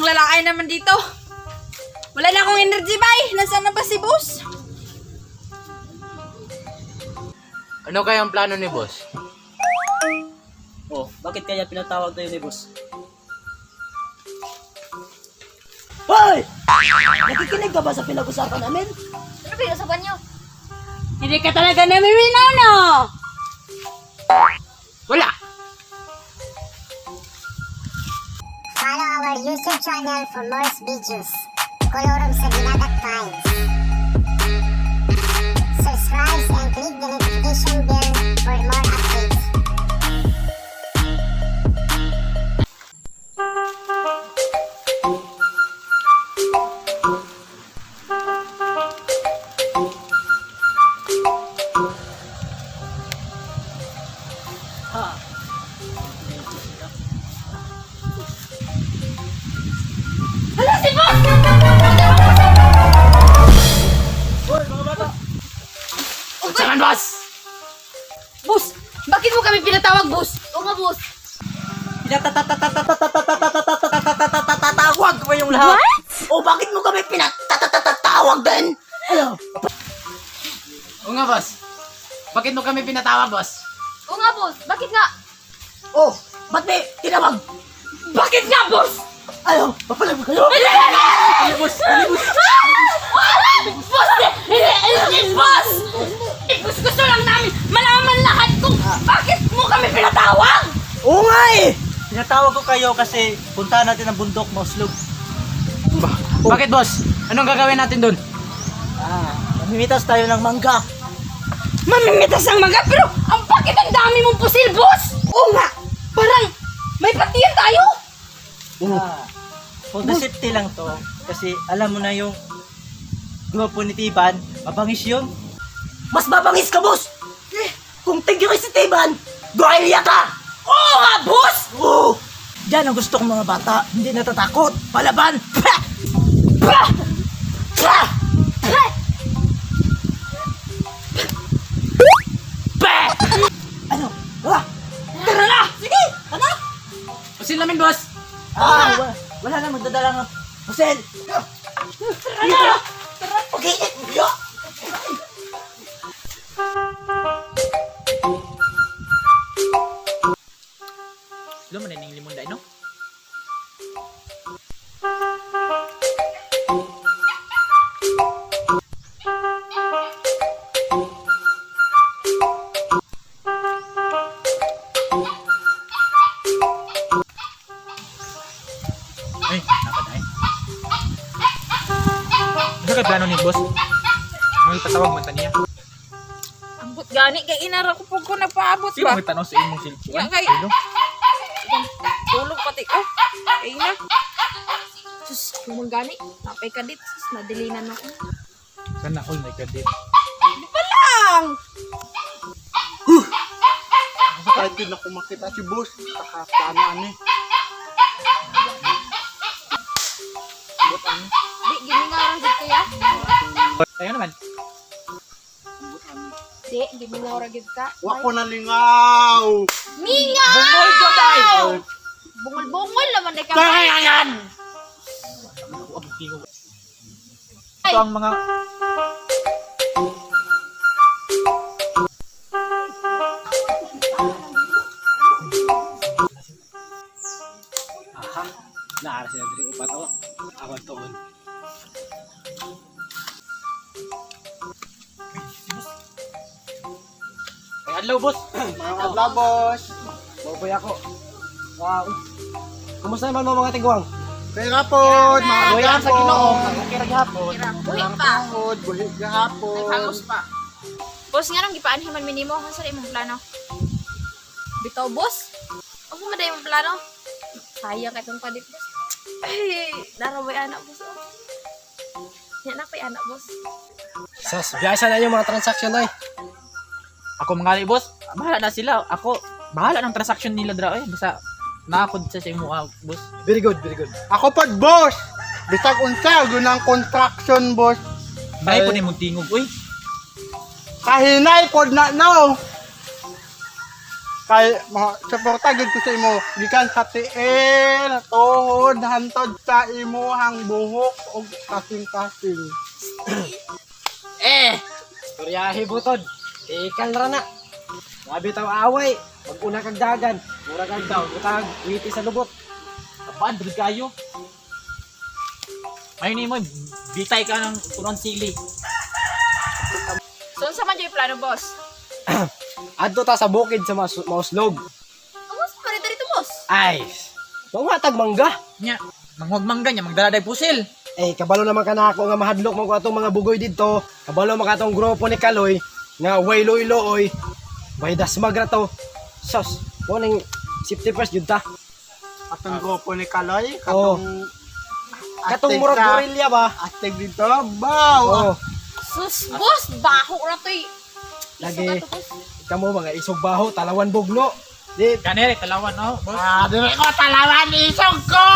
Maglalaay naman dito. Wala na akong energy, bay. Nasaan na ba si boss? Ano kaya ang plano ni boss? Oh, bakit kaya pinatawag tayo ni boss? Hoy! Nakikinig ka ba sa pinag-usapan namin? Ano ba yung usapan niyo? Hindi ka talaga namiminaw, no? Wala! Follow our YouTube channel for more videos. Kolorum sa Dinagat Vibes. Subscribe and click the notification bell for more updates. Ha? Hala, si boss! Hoy, mga bata! Saan, boss? Boss, bakit mo kami pinatawag, boss? Oo nga, boss. Pinatatatatatatatatatatatatatawag mo yung lahat! What? O bakit mo kami pinatatatatawag din? Ano? Oo nga, boss. Bakit mo kami pinatawag, boss? Oo nga, boss. Bakit nga? Oh, ba't may tinawag? Bakit nga, boss? Ano? Papalag mo kayo? Boss! Boss! Hindi! Hindi, boss! Eh, Boss, gusto lang namin malaman lahat kung bakit mo kami pinatawag! Oo nga eh! Pinatawag ko kayo kasi puntahan natin ang bundok, Mauslog. Bakit, boss? Anong gagawin natin doon? Ah, mamimitas tayo ng mangga. Mamimitas ang mga pero ang bakit ang dami mong pusil, boss? Oo nga! Parang may patiyan tayo! Ah, for the safety lang to kasi alam mo na yung grupo ni Tiban, mabangis yun. Mas babangis ka, boss! Kung tigyo kay si Tiban, gorilya ka! Oo nga, boss! Oo! Diyan ang gusto kong mga bata, hindi natatakot, palaban! Pah! Pah! Pah! Pah! Pah! Ano? Tara! Tara na! Sige! Tara! Pusil namin, boss! Ah, wala, wala na magdadala ng pusil. Tara na! Okay! Ya! Lo man ning limon dai, no? Ay, dapat ay. Ano kay plano ni boss? Mga ipatawag man ta niya. Ambot gani kay inara ko pag ko nagpaabot Sino ba? may tanaw sa imong cellphone? Ya, kay- Sino? Tulog pati ko. Ay na. Sus, kumang gani. Napay ka dit. Sus, nadilinan ako. Sana all may credit. Di pa lang! Kahit din ako makita si boss, saka plano ano eh. Di, gimingaw ra gid kaya? Tayo naman. Di, gimingaw ra gid ka. Wa ko nalingaw! Mingaw! Bungol ko dai. Bungol-bungol naman di ka. Kaya Ito ang mga Aha, naara sila diri upat oh. Awan tuon. Ay, adlaw boss. Mga adlaw, boss! Mabuhay ako. Wow. Kumusta naman mo mga tigwang? Kaya hapon, mga Buhay ang sa Ginoo, hapon! okay ra gihapon. Buhi pa. Hapon, buhi gahapon. Naghangos pa. Boss, nga nang gipaanhi man minimo, unsa na imong plano? Bitaw, boss. Unsa man day imong plano? Sayang kay tong kadit, boss. Ay, naraway anak, boss. oh. Nya na pay anak, boss. Sas, biyasa na yung mga transaction ay. Ako mga boss, bahala na sila. Ako bahala ng transaction nila dra eh. Basta naakod sa imo ah, boss. Very good, very good. Ako pod, boss! Bisag unsa, gunang construction, boss. Ay po ni mong tingog uy. Kahinay pod na no! Kay mga suporta gid ko sa imo gikan sa tiil, tuhod, hantod sa imuhang buhok ug kasing-kasing. Eh! Storyahe butod. Ikal ra na. Grabe taw away. Mag-una kag dagan. Mura kag daw, butag witi sa lubot. Kapad, kayo. May ni mo, bitay ka ng punon sili. So, unsa man jud plano, boss? Adto ta sa bukid sa Mauslog. Ang usa pa rin dito, boss. Ay, mangwatag mangga. Nya, manghog mangga niya, magdala day pusil. Eh, kabalo naman ka na ako nga mahadlok mo ko atong mga bugoy didto. Kabalo man ka atong grupo ni Kaloy nga way loy-looy. Bay dasmag ra to. Sos, mo ning safety first jud ta. Atong grupo ni Kaloy, Oh. katong Katong astig murag gorilla ba? Astig dito, baw! Oh, Sus, boss, baho ra to'y. lagi Isog ato, boss. kamo mga isog baho, talawan bugno. Di, Kanere, talawan, no, boss? Ah, dire ko talawan isog ko!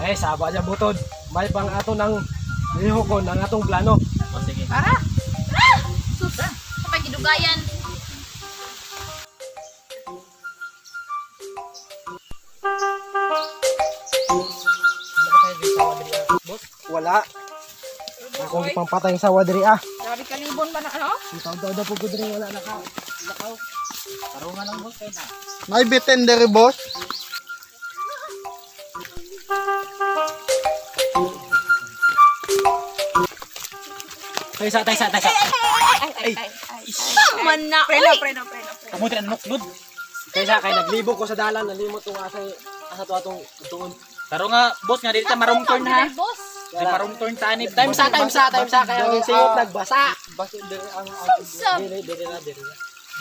eh saba niya butod. May pang ato ng lihokon ang atong plano. O, sige. Tara. Sus, sa pagidugayan. Wala. Akong gipampatay ang sawa diri ah. Grabe kalibon ba na ano? Itaw daw po ko diri wala naka. Nakaw. Tarungan lang, boss, kay na. May bitin diri, boss. Taysa, taysa, taysa. Ay, ay, ay. Ay, Tama na, Preno, oy. preno, preno. preno. Kamuti na nuklod. Kaysa kay naglibog ko sa dalan, nalimot tong asa asa to atong tuon. Tarunga, boss, nga dito marong turn ha. Boss. Di marong turn ta ni. Time sa, time sa, time sa kaya ang singop nagbasa. Basi diri ang Sub. Diri, diri na, diri na.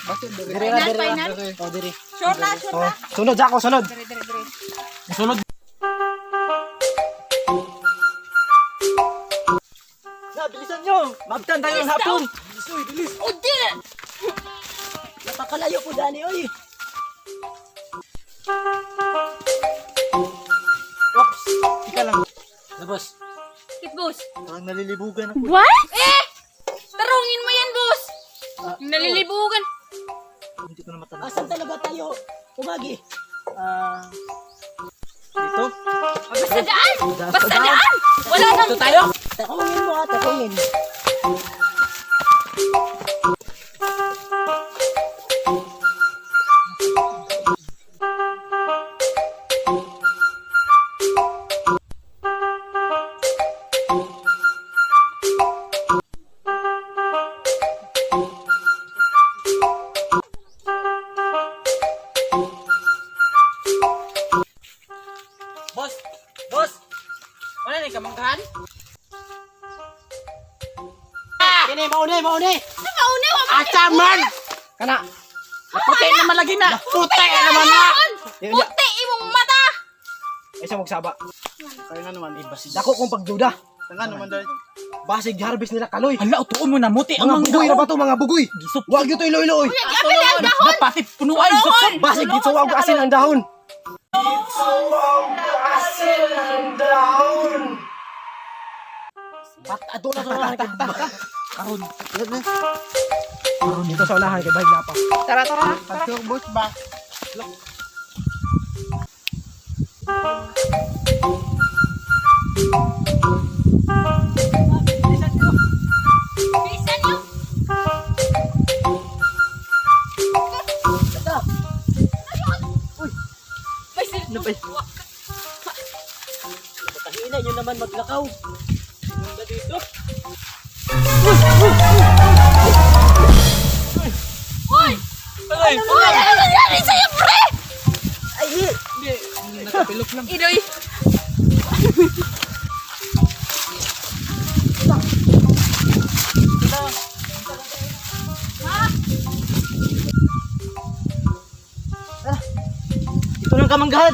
basi diri. Diri na, diri na. Final, Oh, diri. Sure na, sure Oh, na. sunod sa ako, sunod. Dire, dire, dire. Sulod. Na, bilisan nyo! Mabtan tayo ng hapon! O, di. Napakalayo po dani oy. Oops! Ika lang. Na, boss. Kit, boss. Parang nalilibugan ako. What? Eh! Tarungin mo yan, boss. Nalilibugan. Hindi ko na matanaw. Asan talaga tayo? Umagi. Ah... dito? Basta daan! Basta daan! Wala nang... Dito tayo. Takungin mo ha, takungin. Boss, boss. Wala ni kamangkahan? Kini mauni, mauni. Mauna, wa Asa man! Kana. Puti naman lagi na. Puti naman na! Puti imong mata! Ay sa magsaba. Kaya nga naman, eh, basi. Dako kong pagduda. Kaya nga naman dahil. Basig harvest nila kaloy. Hala, utuon mo na muti ang Mga mangga. bugoy ra ba to mga bugoy? Gisup. Wag gyud to ilo-ilo oy. Apil ang dahon! Napati punuan sup. Basig gitsuwaw og asin ang dahon. Gitsuwaw asin ang dahon. Pat ato na sa unahan kay Karon. Karon dito sa unahan kay bahig na pa. Tara, tara. Sure, boss ba? Bilisan niyo! May silip. Kahina nyo naman maglakaw. Ganda dito. Uy! Ay, Uy! Ano nangyari sa'yo, pre? Ay, hindi nakapilok lang. Idoy. Ito lang kamanggahan.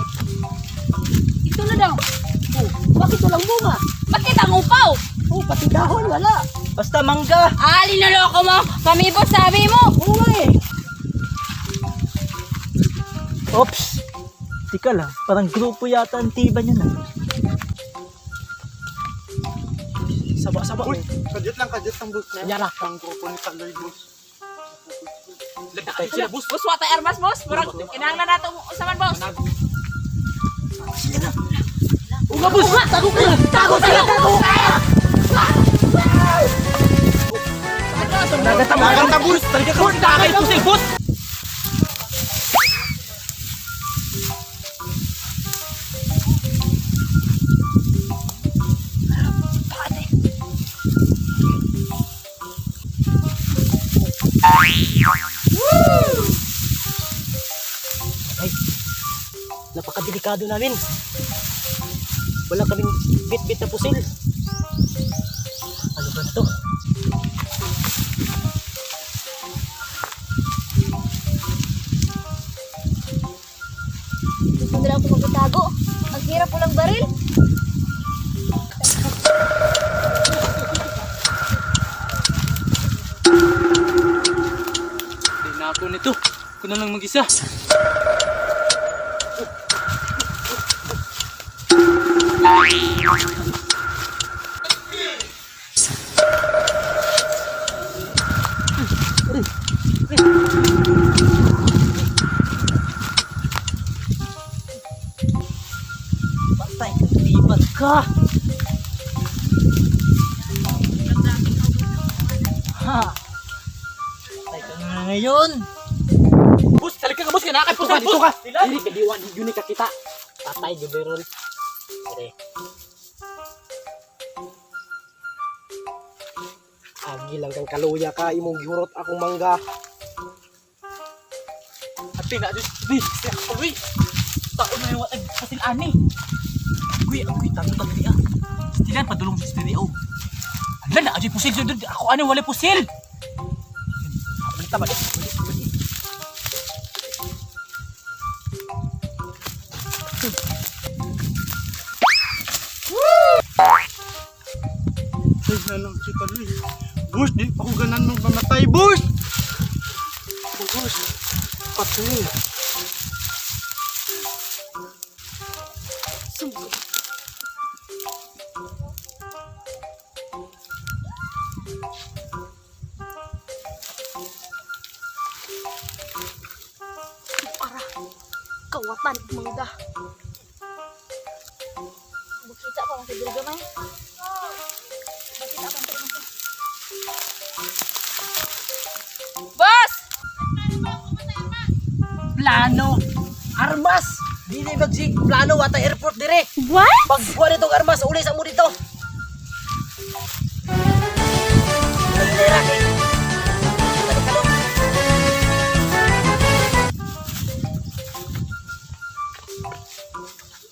Ito na daw. bakit walang bunga? Bakit ang upaw? Oh, pati dahon wala. Basta mangga. Ah, linaloko mo. Kami po, sabi mo. Oo nga eh. Oops! Tika lang, parang grupo yata ang tiba niya na. Saba-saba. Uy, kadyot lang, kadyot ang boss na. Yara. Ang grupo ni Kaloy, boss. Sila, boss. Boss, wa tay armas, boss. Murag kinahanglan nato usaman, boss. Uga, boss. Tago kayo! Tago sila! Tago! Dagan ta, boss. Talaga ka, nakay pusil, boss. Napakadelikado namin. Wala kaming bit-bit na pusil. Ano ba na to? Gusto nila ako magtago. Ang hirap walang baril. Di na ako nito. Ako na lang mag-isa. Patay ka, tiban ka! Ha! Patay ka na ngayon! Boss, talaga ka, boss. Kinakay Dito pusil, ka, dito boss. ka. Dili ka diwa, di yun ka kita. Patay gyud ron. Ere. Agi lang kang kaluya ka imong gihurot akong mangga. Ate na, di, di, siya ako, uy. Taon na yung watag pusil ani. Kuy, agoy, tago ka dili ah. Stilan, padulong sa studio. Ala na, ajoy pusil. Dun, dun, Ako ani, wala pusil. Balik ta, balik. Balik, balik. Ay, nanong si Kaloy. Boss, di pa ko ganan mong mamatay, boss! Boss, patay. Para kawatan mangga. Bukita pa kasi diri gamay. Bukita pa man. Boss! Plano! Armas! Dili magsig plano wata airport dire. What? Pagkuha nitong armas, uli sa mo dito.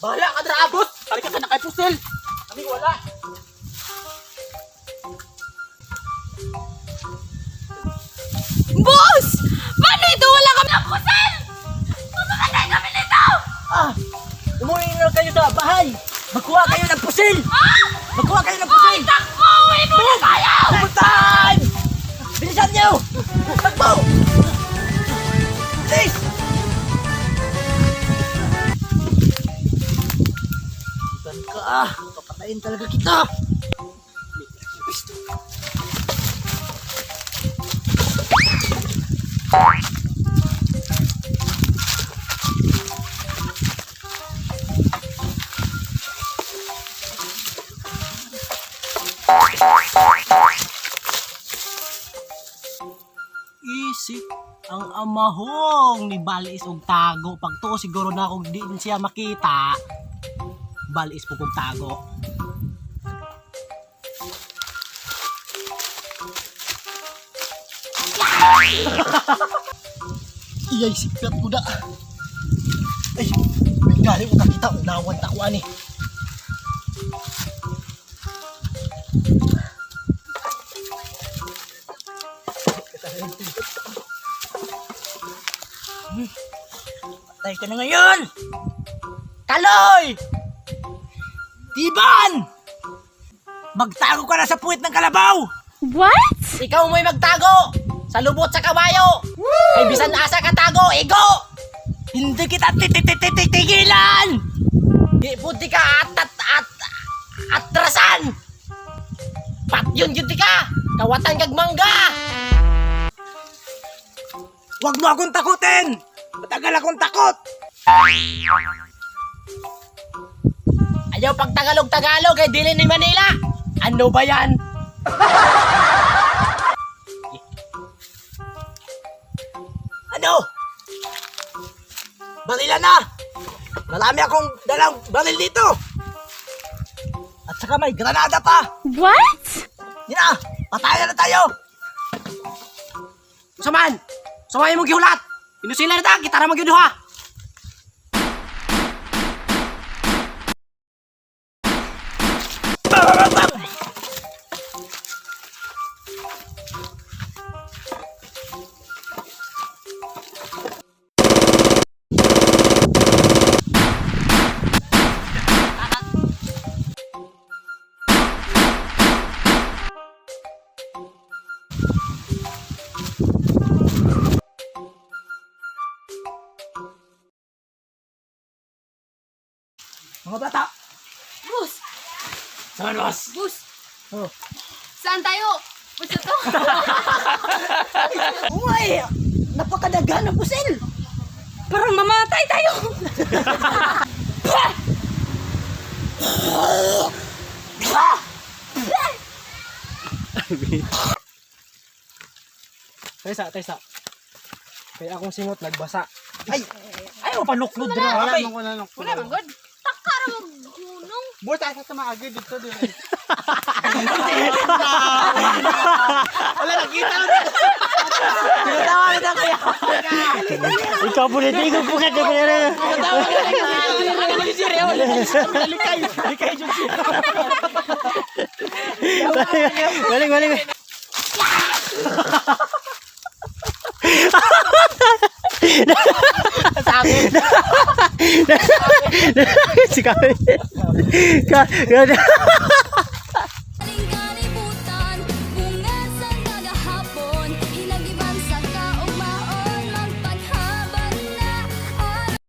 Bahala ka dra, boss. Talaga ka nakay pusil. Kami wala. Boss! Paano ito? Wala kami ng kusal! Mamamatay kami nito! Ah! Umuwi na lang kayo sa bahay! Magkuha kayo ng pusil! Magkuha kayo ng pusil! Takbo! Uwi muna tayo! Overtime! Bilisan niyo! Takbo! Bilis! Iban ka ah! Papatayin talaga kita! Easy. Ang amahong ni Balis og tago. Pagtuo siguro na kung di siya makita. Balis po kong tago. Iyay, sipat ko da. Ay, may ko kakita. Unawan ta ko ani. Patay ka na ngayon! Kaloy! Tiban! Magtago ka na sa puwit ng kalabaw! What? Ikaw mo'y magtago! Sa lubot sa kabayo! Kay bisan asa ka tago, igo! Hindi kita tititititigilan! Di puti ka at at at atrasan! Patyon yun di ka! Kawatan kag mangga! Huwag mo akong takutin! Matagal akong takot! Ayaw pag Tagalog-Tagalog kay dili ni Manila! Ano ba yan? Ano? Barila na! Marami akong dalang baril dito! At saka may granada pa! What? Yun na! Patayan na tayo! Saman! Sumay mong gihulat! Pinusila na ta, gitara mo gyud ha. Mga bata! Boss! Saman, boss. Boss! Oh. Saan tayo? Basta to? Uy! Napakadaga ng pusil! Parang mamatay tayo. Taysa, taysa. Kaya akong singot nagbasa. Ay, ay, mapanuklod na. Wala Ay, man ko na nung. Wala man, God. Takara mo gunong. Boss, asa sa maagi dito din. Wala nakita mo. Tinatawa kita kaya! Ikaw po nito, ikaw po ka Galing, galing. Si Kami. Ka, ka,